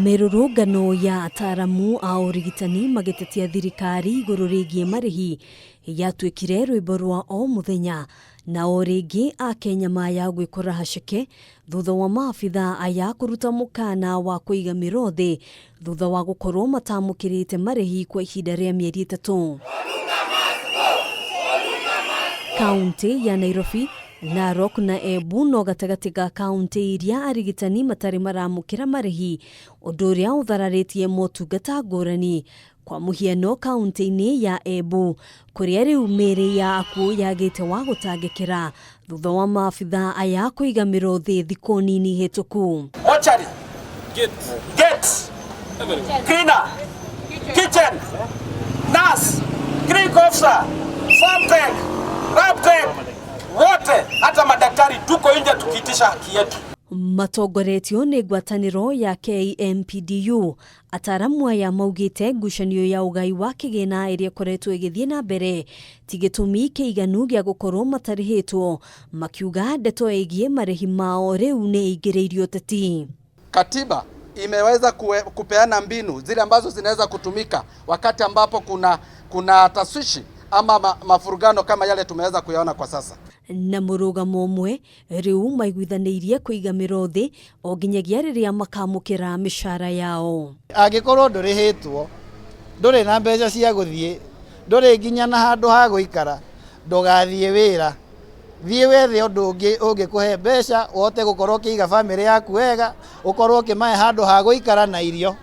Mĩrũrũngano ya ataaramu a ũrigitani magĩtetia thirikari igũrũ rĩgiĩ marĩhi yatuĩkire rwĩmbo rwa o mũthenya, na o rĩngĩ Akenya maya gwĩkora haceke thutha wa maabitha aya kũruta mũkana wa kũiga mĩro thĩ thutha wa gũkorwo matamũkĩrĩte marĩhi kwa ihinda rĩa mĩeri 3. Kaunti ya Nairobi, Narok na Embu no gatagatĩ ga kaunti iria arigitani matarĩ maramũkĩra marĩhi, ũndũ ũrĩa ũthararĩtie motungata ngũrani. Kwa mũhiano kaunti-inĩ ya Embu kũrĩa rĩu mĩĩrĩ ya akuũ yagĩte wa gũtangĩkĩra thutha wa maabitha aya kũiga mĩro thĩ thikũ nini hĩtũku. Mortuary, gate, cleaner, kitchen, nurse, clinic officer, farm tech, lab tech, wote hata madaktari tuko nje tukiitisha haki yetu. Matongoretio nĩ ngwatanĩro ya KMPDU, ataramu aya maugĩte ngucanio ya ũgai wa kĩgĩna ĩrĩa ĩkoretwo ĩgĩthiĩ na mbere ti gĩtũmi kĩiganu gĩa gũkorwo matarĩhĩtwo, makiuga ndeto ĩgiĩ marĩhi mao rĩu nĩ ĩingĩrĩirio ũteti. Katiba imeweza kupeana mbinu zile ambazo zinaweza kutumika wakati ambapo kuna taswishi ama mafurugano kama yale tumeweza kuyaona kwa sasa. Na mũrũgamo ũmwe rĩu maiguithanĩirie kũiga mĩro thĩ o nginyagia rĩrĩa makamũkĩra mĩcara yao. Angĩkorwo ndũrĩhĩtwo, ndũrĩ na mbeca cia gũthiĩ, ndũrĩ nginya na handũ ha gũikara, ndũgathiĩ wĩra. Thiĩ wethe ũndũ ũngĩ ũngĩkũhe mbeca, ũhote gũkorwo ũkĩiga bamĩrĩ yaku wega, ũkorwo ũkĩmahe handũ ha gũikara na irio,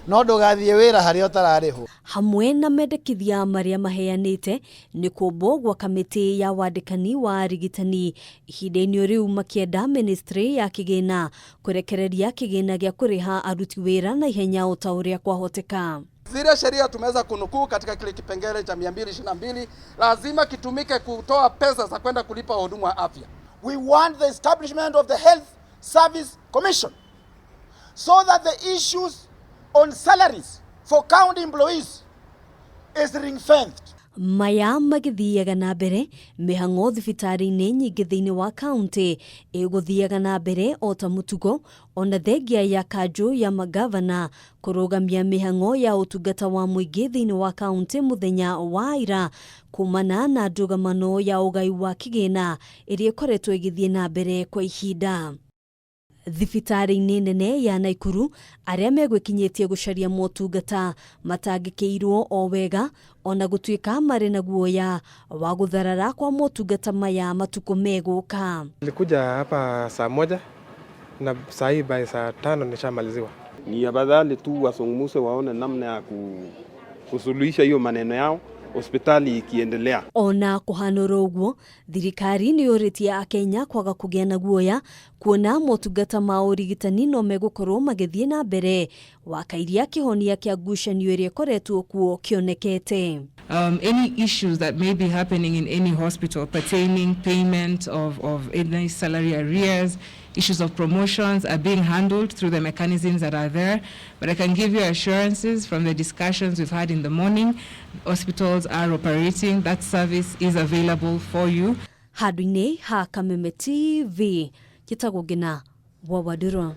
no ndũgathiĩ wĩra harĩa ũtararĩhwo. Hamwe na mendekithia marĩa maheanĩte nĩ kũmbwo gwa kamĩtĩ ya wandĩkani wa arigitani ihinda-inĩ rĩu makĩenda ministry ya kĩgĩna kũrekereria kĩgĩna gĩa kũrĩha aruti wĩra na ihenya o ta ũrĩa kwahoteka. Zile sheria tumeweza kunukuu katika kile kipengele cha 222 lazima kitumike kutoa pesa za kwenda kulipa wahudumu wa afya. We want the establishment of the Health Service Commission so that the issues on salaries for county employees is ring-fenced. Maya magĩthiaga na mbere mĩhang'o thibitarĩ-inĩ nyingĩ thĩinĩ wa kaunti ĩgũthiaga na mbere o ta mũtugo, ona thengia ya kanjũ ya magavana kũrũgamia mĩhang'o ya ũtungata wa mũingĩ thĩinĩ wa kaunti mũthenya wa ira kumana na ndũgamano ya ũgai wa kĩgĩna ĩrĩa ĩkoretwo ĩgĩthiĩ na mbere kwa ihinda. Thibitarĩ-inĩ nene ya Naikuru arĩa megwĩkinyĩtie gũcaria motungata matangĩkĩirwo o wega ona gũtuĩka marĩ na guoya wa gũtharara kwa motungata maya matukũ megũka. Nilikuja hapa saa 1 na saa hii by saa 5 nishamaliziwa. Ni afadhali tu wazungumze waone namna ya kusuluhisha hiyo maneno yao hospitali ikiendelea. Ona kuhanũra ũguo, thirikari nĩ yũrĩtie Akenya kwaga kũgĩa na guoya kuona motungata ma ũrigitani no megũkorwo magĩthiĩ na mbere wakairia kĩhonia kĩa ngucanio ĩrĩa ĩkoretwo kuo kĩonekete. Any issues that may be happening in any hospital pertaining payment of any salary arrears, issues of promotions are being handled through the mechanisms that are there. But I can give you assurances from the discussions we've had in the morning, hospitals are operating, that service is available for you. Handũ-inĩ ha Kameme TV, njĩtagwo Ngina wa Wandũrũ.